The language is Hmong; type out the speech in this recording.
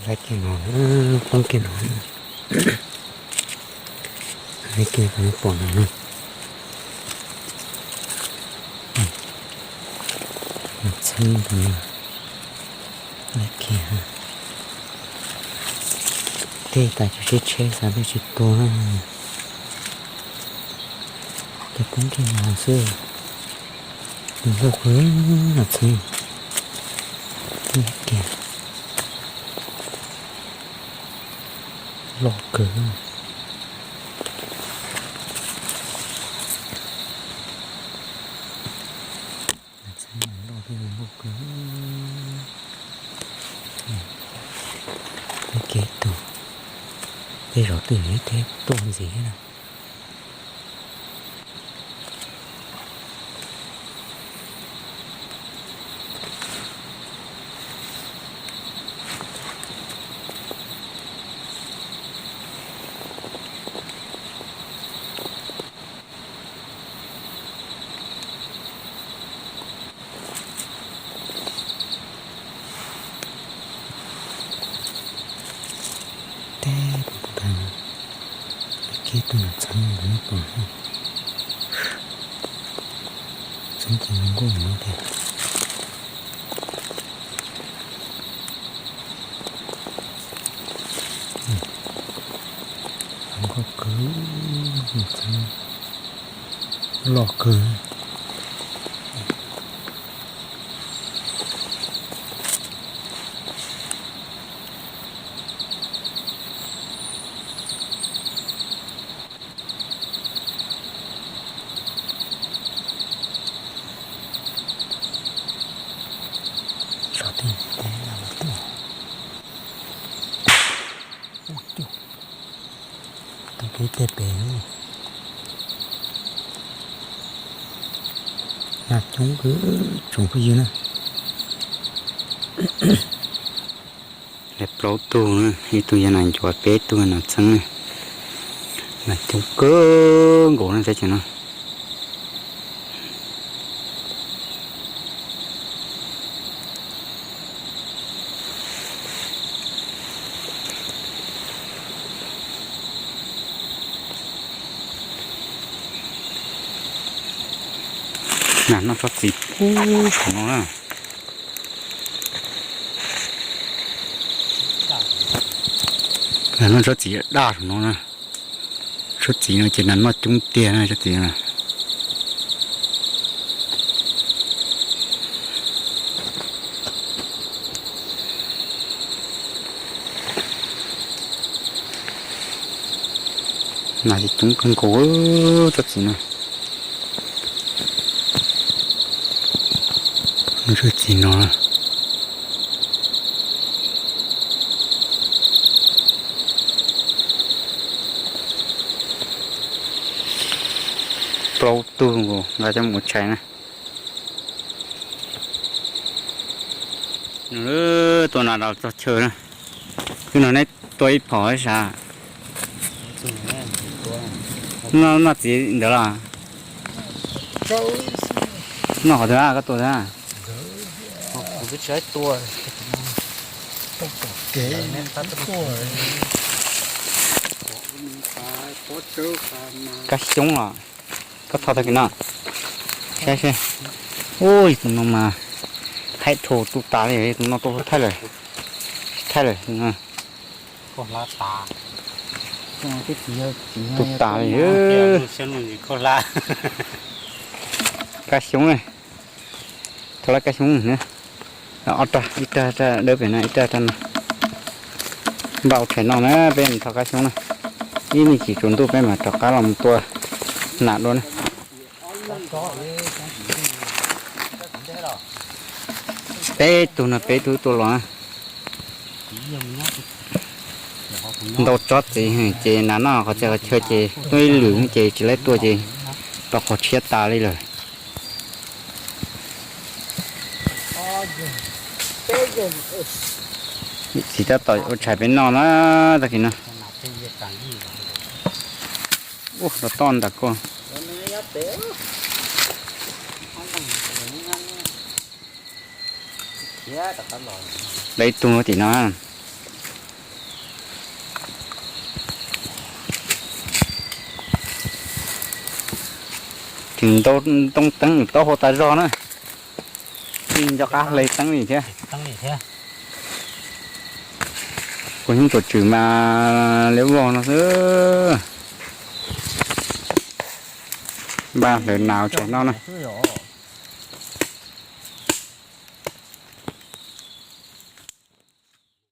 Lawv kiag no, poob kiag no, lawv kiag pom no no. Txheeb ntawd, lawv kiag, tej tas tsis tsheb tsheb xav twb tsis tuag, ces poob kiag no xwb. Nws loj kawg, txheeb kiag, loj kawg. Loj thiab loj kawg. Kev tus, tej zaum twb yog ib teg tuaj ntxiv thiab na. Teb puag tag, ib kib tuaj nws txheeb ntawd pom, txheeb ces zoo nkauj no tiag. Zoo nkauj kawg, txheeb loj kawg. Tau kev tej pem, nas coob kawg tsoom phooj ywg na. Lawv plaub tug, ib tug yog nas ncuav, peb tug yog nas txeeb. Nas coob kawg nkaus na teb chaws no. Nas noj tsob txiv ub saum no na. Nas noj tsob txiv daj saum no na. Tsob txiv no ces nas noj coob tiag na tsob txiv no. Nas ces coob kawg nkaus tsob txiv no. Tsob txiv no plaub tug nkaus, nqa coj mus ua tshais na. Tua nas los txog chaw na. Twb no neb tua ib phom sav. Noj txiv ntawd los? Noj qhov twg koj tua thiab? Kab xyoob los? Koj tho tag kis no saib seb. Ub, tus no mas haib dhau tu tas li, tus no tua thaij lawm, tsis thaij lawm. Tu tas li. Kab xyoob, tho lawm kab xyoob na. Ob rag, ib rag dawb pem no, ib rag rag no. Npaj ua tshais noj na, peb mus tho kab xyoob na. Ib me chim tsaus ntuj peb mam rov qab los mus tua nas dua na. Peb tug no, peb tug tuaj los na. Ntau tsob txiv ces nas noj qhov txhia qhov chaw ces tuaj ib lwm ces tsis laib tuaj ces rau qhov tshiab tas li lawm. Txiv tab tom ua tshais peb noj na, tag kis no. Ua rau toj nram ko. Lawv ib tug tim no. Tseem ntoo teeb taub hau tas zog na, tsis nco qab hle teeb li thiab. Kuv hnub tuam tswm mas liab vog no xwb. Npaj hlawv nas tshais noj na.